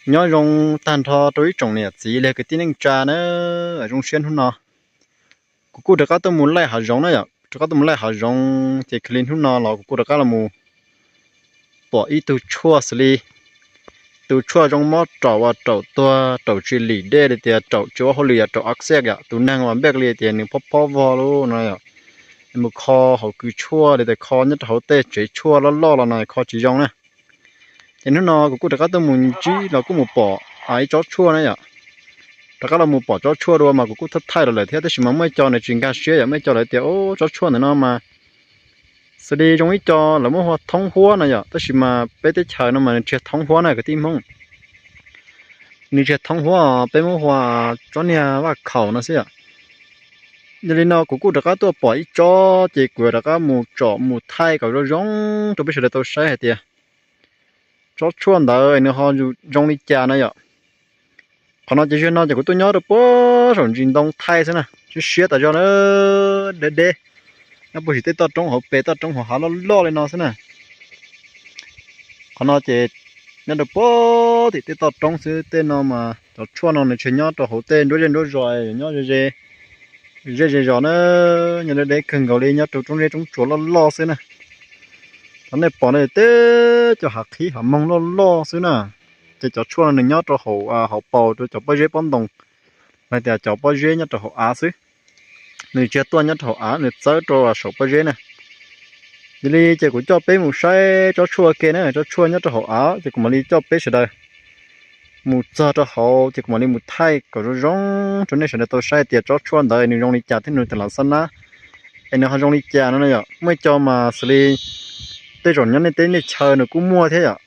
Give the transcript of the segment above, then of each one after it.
Nyob zoo tag nrho rau ib tsoom niam txiv li kwv tij neej tsa na, zoo siab hnub no kuv kuj rov qab tuaj mus laij hav zoov na yom, rov qab tuaj mus laij hav zoov ces cia li hnub no los kuv kuj rov qab los mus pom ib tug tshuaj xws li tus tshuaj zoo mob raum uas raum tuag raum tsis lim dej li tias raum tsis ua hauj lwm yom, raum a xej yom, tus neeg uas npej li tias nws phob phob vog lub no yom, mus kho hauv kws tshuaj li tias kho nyob rau hauv tej tsev tshuaj loj loj los no kho tsis zoo na. Ces hnub no kuv kuj rov qab tuaj mus ntsib los kuj mus pom ib tsob tshuaj na yom. Rov qab los mus pom tsob tshuaj dua mas kuv kuj thaij los lawm thiab, tab sis mas muaj ib co nws tsis nkag siab yom, muaj ib co lawv tias o tsob tshuaj ntawm no mas xws li zoo ib co lawv muab hu ua thoob huab no yom, tab sis mas peb teb chaws no mas nws tsis yog thoob huab na kwv tij Hmoob, nws tsis yog thoob huab, peb muab hu ua tsob niag vaj khaum no xwb yom. Yog li no kuv kuj rov qab tuaj pom ib tsob ces kuv yuav rov qab mus tsom mus thaij kom zoo zoo rau peb sawv daws tau saib hais tias tsob tshuaj ntawd nws ho zoo li cas na yom. Qhov no ces zaum no ces kuv tuaj nyob rau puag saum ntsis ntoo thaij xwb na, siab siab tas zog na, deb deb, nyob puag tim tej toj roob hauv pes toj roob hauv hav loj loj li no xwb na. Qhov no ces nyob rau puag tim tej toj roob xwb, tej no mas cov tshuaj no nws tsis nyob rau hauv tej nruab zej nruab zos, nyob ze zej ze zos na, nyob deb deb kawg nkaus li, nyob rau roob zeb roob tsuas loj loj xwb na. Cov nej pom no tej cov hav qhib hav moog loj loj xwb na, ces cov tshuaj no nws nyob rau hauv, hauv paus rau cov pob zeb pob ntoo, los tias cov pob zeb nyob rau hauv av xwb. Nws tsis yog tuaj nyob rau hauv av, nws txawb rau saum pob zeb na. Yog li ces kuv coj peb mus saib tsob tshuaj ua ke na, tsob tshuaj nyob rau hauv av ces kuv mam li coj peb sawv daws mus txog rau hauv ces kuv mam li mus thaij kom zoo zoo rau nej sawv daws tau saib tias tsob tshuaj ntawd nws zoo li cas thiab nws tawm los xab nab es nws ho zoo li cas no na yom. Muaj ib co mas xws li tej zaum nyob nej teb nej chaw nws kuj muaj thiab yom.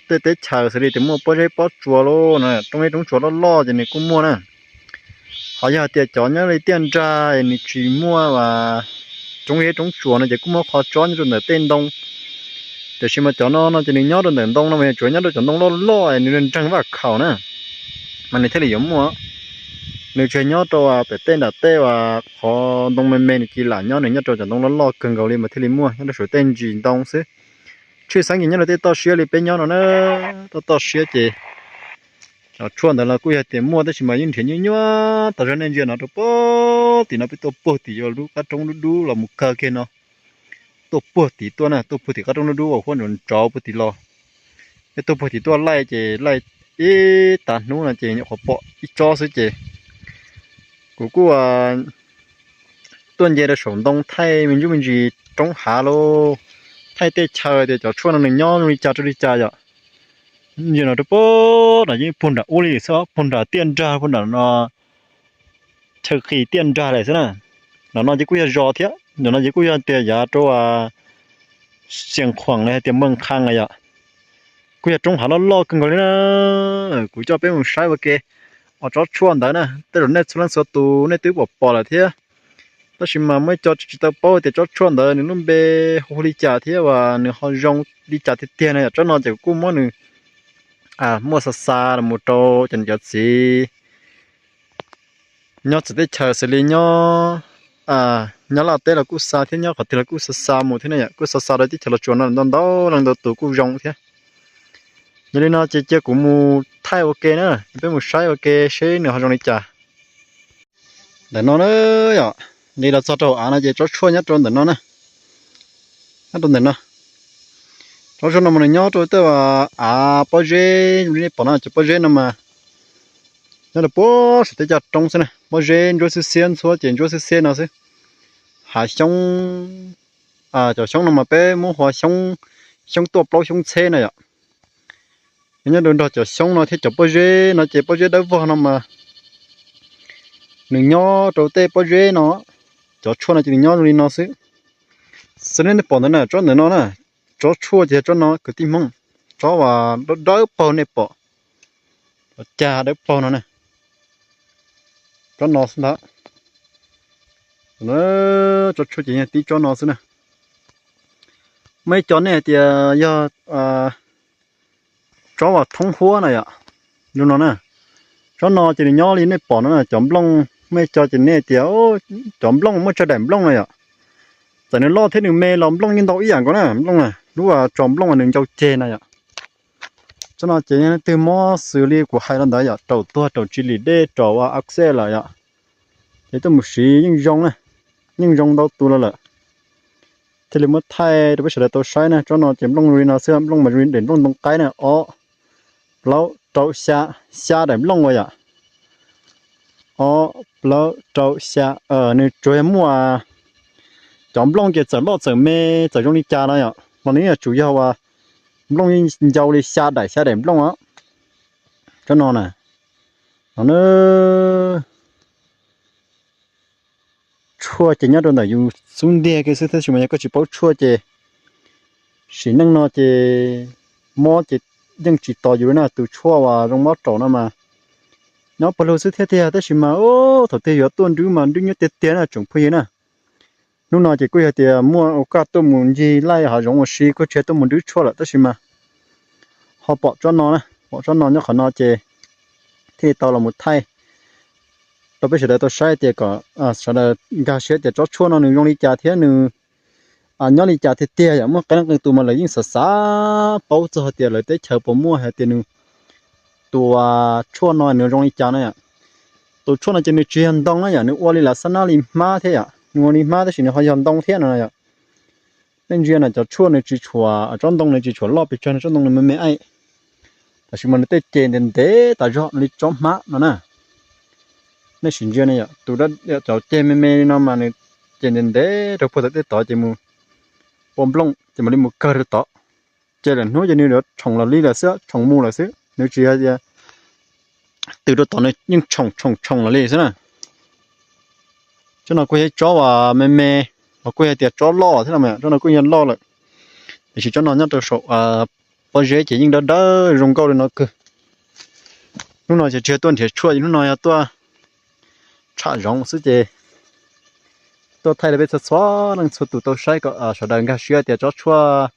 Tej teb chaws xws li tias muaj pob zeb pob tsuas lub no, roob zeb roob tsuas loj loj ces nws kuj muaj na. Ho yog hais tias cov nyob li tiaj nrag nws tsis muaj roob zeb roob tsuas no ces kuj muaj qhov tsob nyob rau ntawm tej ntoo. Tiam sis mas cov no no ces nws nyob rau ntawm ntoo no mas tsuas nyob rau cov ntoo loj loj nws nreeg vaj khaum na, mas nws thiaj li yuav muaj. Nws tsis nyob rau pem tej nram tej uas qhov ntoo me me nws cia li lam nyob, nws nyob rau cov ntoo loj loj kawg nkaus li mas thiaj li muaj nyob rau saum tej ntsis ntoo xwb. Tshwj xeeb ces nyob rau tej toj siab li peb nyob no na, toj toj siab ces cov tshuaj ntawd los kuj yog tias muaj tab sis mas yeej nrhiav nyuaj nyuaj tas zog. Nej ntsia no rau puag tim no, peb tuaj puag tim yuav lub qab roob dub dub los mus kawg kiag no, tuaj puag tim tuaj na, tuaj puag tim qab roob dub dub uas huab ntsov ntsov puag tim los. Peb tuaj puag tim tuaj laij ces laij ib tag hnub no ces nyuam qhuav pom ib tsob xwb ces kuv kuj tuaj nce rau saum ntoo thaij me ntsuj me ntsis roob hav lauj, thaij tej chaw tias cov tshuaj no nws nyob zoo li cas rau li cas yom. Ntsia no rau puag no yeej puag nram ub li xwb, puag nram tiaj nrag, puag nram no chaw qis tiaj nrag lawm xwb na. Nram no ces kuj yog zos thiab, nram no ces kuj yog tias yav rau Xias Khuam los hais tias Moos Khas na yom. Kuj yog roob hav loj loj kawg nkaus li na. Kuv coj peb mus saib ua ke os tsob tshuaj ntawd na, tej zaum nej txhua leej txhua tus nej twb pom pom lawm thiab. Tab sis mas muaj ib co tsis tau paub tias tsob tshuaj ntawd nws lub npe hu li cas thiab uas nws ho zoo li cas tiag tiag na yom. Tsob no ces kuv kuj muab nws muaj xa xa los mus rau cov niam cov txiv nyob txawv teb chaws xws li nyob, nyob Laj teb los kuj xa thiab, nyob qhov twg los kuj xa xa mus thiab na yom, kuj xa xa rau teb chaws Los Tsuas no ntau ntau leej ntau tus kuj zoo thiab. Yog li no ces cia kuv mus thaij ua ke na, peb mus saib ua ke seb nws ho zoo li cas. Ntawm no na yom, li los txog rau av no ces tsob tshuaj nyob rau ntawm no na, nyob rau ntawm no. Tsob tshuaj no mas nws nyob rau tej av pob zeb, li nej pom no cov pob zeb no mas nyob rau puag saum tej caj roob xwb na, pob zeb ntsuab xiab xiab ntxhuab ces ntsuab xiab xiab no xwb. Hav xyoob, cov xyoob no mas peb muab hu ua xyoob tuaj plaub xyoob txheb na yom. Nyob rau nrog cov xyoob no thiab cov pob zeb no ces pob zeb dawb vog no mas nws nyob rau tej pob zeb no, cov tshuaj no ces nws nyob zoo li no xwb. Xws li nej pom ntawd na, tsob ntawm no na, tsob tshuaj ces yog tsob no kwv tij Hmoob, tsob uas dawb paug nej pom, cov cag dawb paug no na, tsob no xwb ntag. Tsob tshuaj ces yog tib tsob no xwb na. Muaj ib co nej hais tias yog tsob uas thoob huab na yom, zoo no na. Tsob no ces nws nyob li nej pom no na, cov nplooj, muaj ib co ces nej tias cov nplooj muaj tsawg daim nplooj na yom. Txawm nws loj thiab nws me los nplooj yeej ntau ib yam nkaus na, nplooj na, lub tso nplooj nws ncau ceg na yom. Tsob no ces yog leej twg mob xws li kuv hais los ntawd yom, raum tuag raum tsis lim dej raum ua a xej lawm yom, ces tuaj mus siv yeej zoo na, yeej zoo ntau tus los lawm. Thiaj li muab thaij rau peb sawv daws tau saib na. Tsob no ces nplooj zoo li no xwb, nplooj mas zoo li daim nplooj ntoo qaib na, ob, plaub, rau, xya, xya daim nplooj ua yom. Ob, plaub, rau, xya, nws tsuas yog muaj cov nplooj ces txawm loj txawm me txawm zoo li cas no yom, los nws yeej yuav tsum yog uas nplooj yeej ncau li xya daim xya daim nplooj os. Tsob no na, no na, tshuaj ces nyob rau ntawm yus xub ntiag kiag xwb, tab sis mas yog koj tsis paub tshuaj ces sim neej no ces mob ces yeej tsis tos yus li na. Tus tshuaj uas zoo mob raum no mas nyob pawg lug xwb thiab tiag, tab sis mas thaum twg yuav tuaj nrwb mas nrwb nyuaj tiag tiag na tsoom phooj ywg na. Hnub no ces kuj yog tias muaj ua kaj tuaj mus ncig laij hav zoov ua si kuj tsis tuaj mus nrwb tshuaj lawm, tab sis mas ho pom tsob no na, pom tsob no nyob qhov no ces thiaj li tau los mus thaij rau peb sawv daws tau saib tias kom sawv daws nkag siab tias tsob tshuaj no nws zoo li cas thiab nws nyob li cas tiag tiag yom. Muaj qee leej qee tus mas lawv yeej xav xav paub txog hais tias lawv teb chaws puas muaj hais tias nws tus tshuaj no nws zoo li cas na yom. Tus tshuaj no ces nws tsis yog ntoo na yom, nws ua li lav xab nab li hmab thiab yom, nws ua li hmab tab sis nws ho yog ntoo thiab no yom. Nej ntsia na, cov tshuaj nws tsis tshuam, tsob ntoo nws tsis tshuam loj pes tsawg, tsob ntoo nws me me aim, tab sis mas nws tej ceg ntev ntev tas zog li tsob hmab no na. Nej sim ntsia na yom, tus cov ceg me me li no mas nws ceg ntev ntev rau puag tom tej tod ces mus ua nplooj ces mam li mus kawg rau tod. Ces lawm hnub ces nws yuav tshoom los li lawm xwb, tshoom mus lawm xwb, nws tsis yog tias tws rau tod, nws yeej tshoom tshoom tshoom los li xwb na. Tsob no kuj yog ib tsob uas me me, los kuj yog tias tsob loj thiab no, tsob no kuj yog loj lawm, tiam sis tsob no nyob rau saum pob zeb ces yeej dawb dawb zoo nkauj li no kawg. Hnub no ces tsis yog tuaj nrhiav tshuaj, hnub no yog tuaj tsham zoov xwb ces tuaj thaij rau peb txhua txhua leej txhua tus tau saib kom sawv daws nkag siab tias tsob tshuaj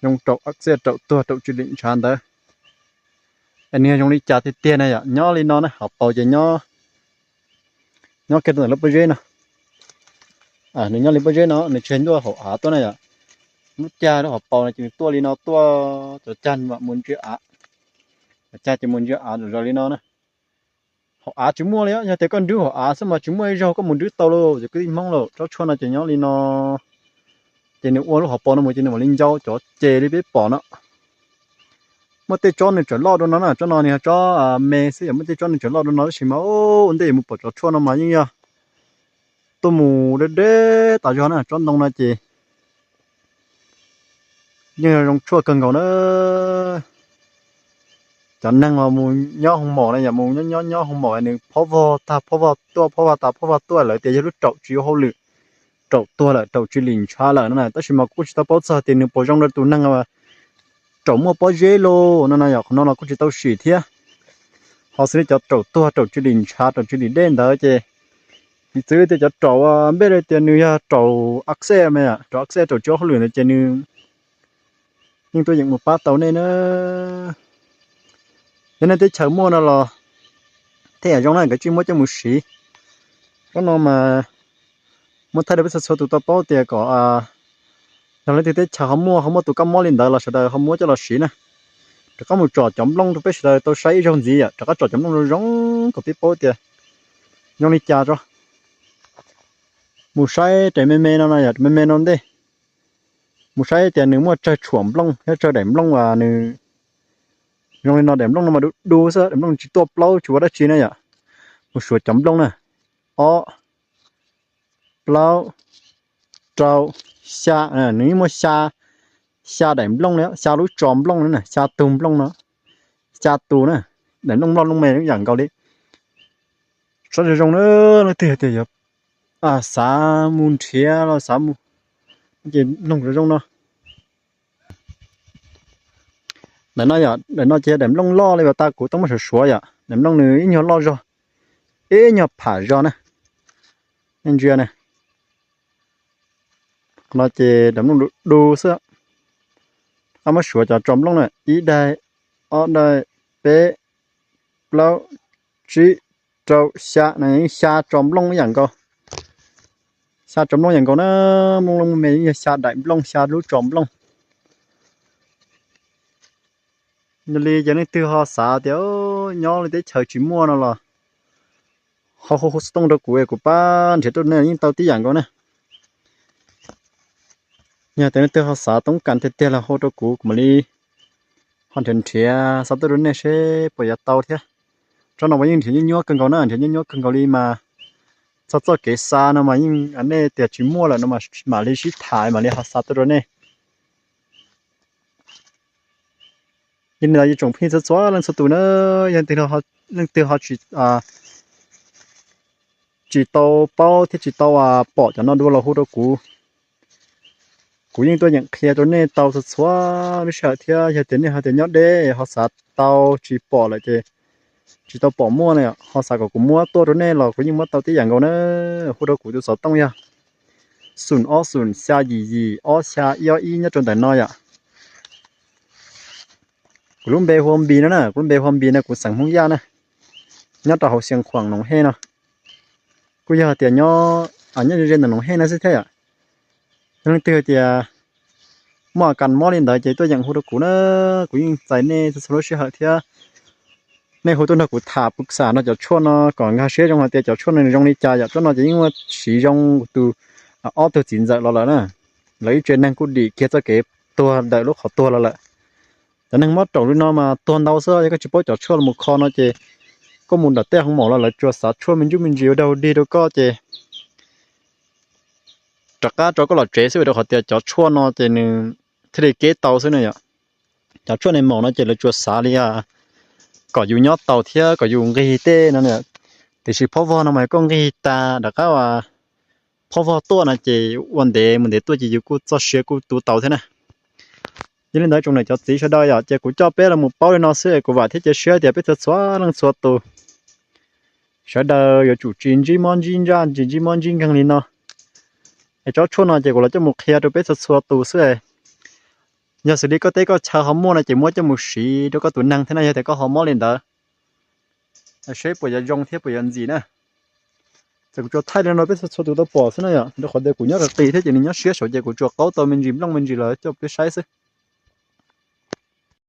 zoo raum a xej, raum tuag, raum tsw lim ntshav ntawd es nws yog zoo li cas tiag tiag na yom. Nyob li no na, hauv paus ces nyob, nyob kiag rau ntawm lub pob zeb no. Nws nyob li pob zeb no, nws tsis ntuaj hauv av tuaj na yom. Lub cag lub hauv paus no ces nws tuaj li no tuaj, cov cag mam mus ntsia av, cov cag ces mus ntsia av zom zaws li no na. Hauv av tsis muaj li, yog tias koj nrwb hauv av xwb mas tsis muaj ib zaug koj mus nrwb tau lauj cov kwv tij Hmoob lauj. Tsob tshuaj no ces nyob li no ces nws ua lub hauv paus no mus ces nws mam li ncau cov ceg li peb pom no. Muaj tej tsob nws tseem loj dua no na, tsob no nws yog tsob me xwb yom, muaj tej tsob nws tseem loj dua no tab sis mas ua ntej yuav mus pom cov tshuaj no mas yeej yog tuaj mus deb deb tas zog na. Tsob ntoo no ces yeej yog zoo tshuaj kawg nkaus na. Cov neeg uas mus nyob hoo maum na yom, mus nyob nyob nyob hoo maum nws phob vog tag phob vog tuaj, phob vog tag phob vog tuaj, lawv tias yog lub raum tsis ua hauj lwm, raum tuag lawm, raum tsw lim ntshav lawm no na. Tab sis mas kuj tsis tau paub txog tias nws puas zoo rau tus neeg raum muaj pob zeb lauj no no yom, qhov no los kuj tsis tau sim thiab. Ho xws li cov raum tuag, raum tsw lim ntshav, raum tsw lim dej ntawd ces piv txwv tias cov raum npej li tias nws yog raum a xej me, raum a xej, raum tsis ua hauj lwm ntawd ces nws yeej tuaj yeem mus pab tau nej na. Yog nej teb chaws muaj no los thiaj yam zoo na, nkawd tsis muab coj mus siv. Tsob no mas muab thaij rau peb txhua txhua tus tau paub tias kom yog leej twg teb chaws ho muaj, ho muaj tus kab mob li ntawd los sawv daws ho muab coj los siv na. Rov qab mus tsom cov nplooj rau peb sawv daws tau saib ib zaug ntxiv yom, rov qab tsom cov nplooj zoo zoo kom peb paub tias zoo li cas tso. Mus saib daim me me no no yom, me me no ntej. Mus saib tias nws muaj tsawg tshuam nplooj thiab tsawg daim nplooj uas nws zoo li no. Daim nplooj no mas du du xwb, daim nplooj tsis tuaj plaub tsis ua dab tsi na yom. Mus suav cov nplooj na, ob, plaub, rau, xya, nws yeej muaj xya, xya daim nplooj li, xya lub tso nplooj li na, xya tug nplooj no, xya tus na. Daim nplooj loj nplooj me yam nkaus li. Tsob zoo zoo na, leej twg tias yuav xav mus nrhiav los xav mus ces mloog zoo zoo no. Ntawm no yom, ntawm no ces daim nplooj loj li uas tas kuv tau muab suav suav yom, daim nplooj nws ib nyuag loj zog, ib nyuag pham zog na. Nej ntsia na, no ces daim nplooj du du xwb. Rov qab muab suav cov tso nplooj na, ib daim, ob daim, peb, plaub, tsib, rau, xya, xya tso nplooj ib yam nkaus. Xya tso nplooj yam nkaus na, nplooj loj me yeej yog xya daim nplooj, xya lub tso nplooj. Yog li ces leej twg ho xav tias nyob li teb chaws tsis muaj no los ho hu hu xov tooj rau kuv es kuv pab nrhiav tuaj rau nej yeej tau tib yam nkaus na. Yog tias leej twg ho xav toob kas tiag tiag los hu rau kuv, kuv mam li ho nrhiav nrhiav xa tuaj rau nej seb puas yuav tau thiab. Tsob no mas yeej nrhiav nyuaj nyuaj kawg nkaus na, nrhiav nyuaj nyuaj kawg nkaus li mas txog txoj kev xa no mas yeej nej tias tsis muaj lawm no mam li sib tham mam li ho xa tuaj rau nej. Yog li ntawd ib tsoom phooj ywg txhua txhua leej txhua tus na, yog leej twg ho tsis tau paub thiab tsis tau pom cov no dua los hu rau kuv. Kuv yeej tuaj yeem qhia rau nej tau txhua txhua lub sij hawm thiab yog tias nej ho tias nyob deb ho xav tau tsis pom lawm ces tsis tau pom muaj no ho xav kom kuv muab tuaj rau nej los kuv yeej muab tau tib yam nkaus na. Hu rau kuv tus xov tooj yog xoom ob xoom xya yim yim ob xya ib ob ib nyob rau ntawm no yom. Kuv lub npe hu ua Npis no na, kuv lub npe hu ua Npis no, kuv xeem Hmoob Yaj na, nyob rau hauv Xeev Khuam Noov Hej no. Kuj yog tias nyob nyob ze ntawm Noov Hej no xwb thiab yom. Yog leej twg tias muaj kas mob li ntawd ces tuaj yeem hu rau kuv na, kuv yeej txais nej txhua txhua lub sij hawm thiab. Nej hu tuaj nrog kuv tham pw xam no cov tshuaj no kom nkag siab zoo hais tias cov tshuaj no nws zoo li cas yom. Tsob no ces yeej muaj siv zoo tus ob tug txiv ntxawm los lawm na, lawv ib tsev neeg kuj dim kiag txoj kev tuag ntawm lub qhov tuag los lawm. Cov neeg mob raum li no mas tuag ntau xwb, yog koj tsis paub cov tshuaj los mus kho no ces koj mus nram tej hoo maum los lawv tsuas xav tshuaj me ntsuj me ntsis ua dog dig rau koj ces rov qab rau koj los tsev xwb rau qhov tias cov tshuaj no ces nws thiaj li keb tau xwb na yom. Cov tshuaj ne maum no ces lawv tsuas xav li kom yus nyob tau thiab kom yus nqig tej no, tiam sis phob vog no mas koj nqig tag rov qab phob vog tuaj no ces ua ntev mus ntev tuaj ces yus kuj txoj sia kuj tu tau thiab na. Yog li ntawd tsoom niam cov txiv sawv daws yom, ces kuv coj peb los mus paub li no xwb, kuv vam thiab cia siab tias peb txhua txhua leej txhua tus sawv daws yuav tsum tsis ntsib mob ntsib ntsaj, tsis ntsib mob ntsib nkeeg li no. Es tsob tshuaj no ces kuv los coj mus qhia rau peb txhua txhua tus xwb. Yog xws li koj teb koj chaw ho muaj no ces muab coj mus siv rau koj tus neeg thiab na, yog tias koj ho mob li ntawd, seb puas yuav zoo thiab puas yuav ntxim na. Ces kuv tsuas thaij li no rau peb txhua txhua tus tau pom xwb na yom, rau qhov tias kuv nyob qis qis thiab ces nws nyob siab saud ces kuv tsuas qaub tau me ntsis nplooj me ntsis los coj peb saib xwb.